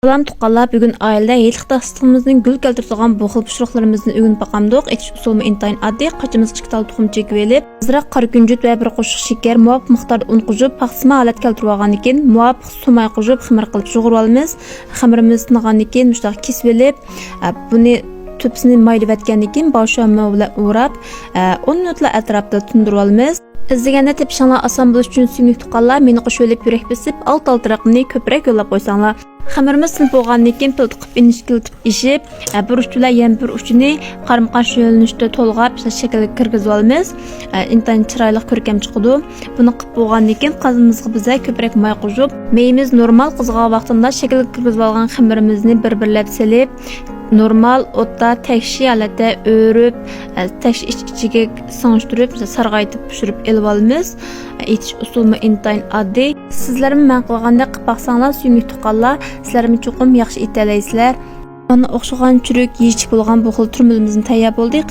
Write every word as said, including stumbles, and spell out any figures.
سالام تۇغقانلار، بۈگۈن ئائىلىدە ھېيتلىق داستىخىنىمىزنىڭ گۈل كەلتۈرىدىغان بۇ خىل پىشۇرۇقلىرىمىزنى ئۆگىنىپ باقامدۇق. ئېتىش ئۇسۇلىمۇ ئىنتايىن ئاددىي. قاچىمىزغا ئىككى تال تۇخۇم چېكىۋېلىپ، ئازراق قارا كۈنجۈت ۋە بىر قوشۇق شېكەر، مۇۋاپىق مىقداردا ئۇن قوشۇپ، پاخسىما ھالەتكە كەلتۈرۈۋالغاندىن كېيىن، مۇۋاپىق سۇ ماي قوشۇپ خېمىر قىلىپ يۇغۇرۇۋالىمىز. خېمىرىمىز سىنغاندىن كېيىن مۇشۇنداق كېسىۋېلىپ، ئە، بۇنى تۆپىسىنى مايلىۋەتكەندىن كېيىن، باۋشياۋمېي بىلەن ئوراپ، ئە، ئون مىنۇتلار ئەتراپىدا تىندۇرۇۋالىمىز. ئىزدىگەندە تېپىشىڭلار ئاسان بولۇشى ئۈچۈن، سۆيۈملۈك تۇغقانلار، مېنى قوشۇۋېلىپ يۈرەك بېسىپ، ئالدى-ئالدىراقنى كۆپرەك يوللاپ قويساڭلار. خېمىرىمىز سىنىپ بولغاندىن كېيىن، پىلتىقىپ ئىنچىكىلىتىپ ئېشىپ، ئە، بىر ئۇچى بىلەن يەنە بىر ئۇچىنى قارىمۇ قارشى يۆنىلىشتە تولغاپ، شەكىلگە كىرگۈزۈۋالىمىز. ئە، ئىنتايىن چىرايلىق، كۆركەم چىقىدۇ. بۇنى قىلىپ بولغاندىن كېيىن، قازىنىمىزغا بىزە كۆپرەك ماي قوشۇپ، مېيىمىز نورمال قىزىغان ۋاقتىدا شەكىلگە كىرگۈزۈۋالغان خېمىرىمىزنى بىر-بىرلەپ سېلىپ، نورمال ئوتتا تەكشى ھالەتتە ئۆرۈپ، ئە، تەكشى ئىچ-ئىچىگە سىڭىشتۈرۈپ، سارغايتىپ پىشۇرۇپ ئېلىۋالىمىز. ئېتىش ئۇسۇلىمۇ ئىنتايىن ئاددىي. سىزلەرمۇ مەن قىلغاندەك قىلىپ باقساڭلار، سۆيۈملۈك تۇغقانلار، سىلەرمۇ چوقۇم ياخشى ئېتەلەيسىلەر. مانا ئوخشىغان چۈرۈك يېيىشلىك بولغان بۇ خىل تۈرۈملىرىمىزمۇ تەييار بولدى.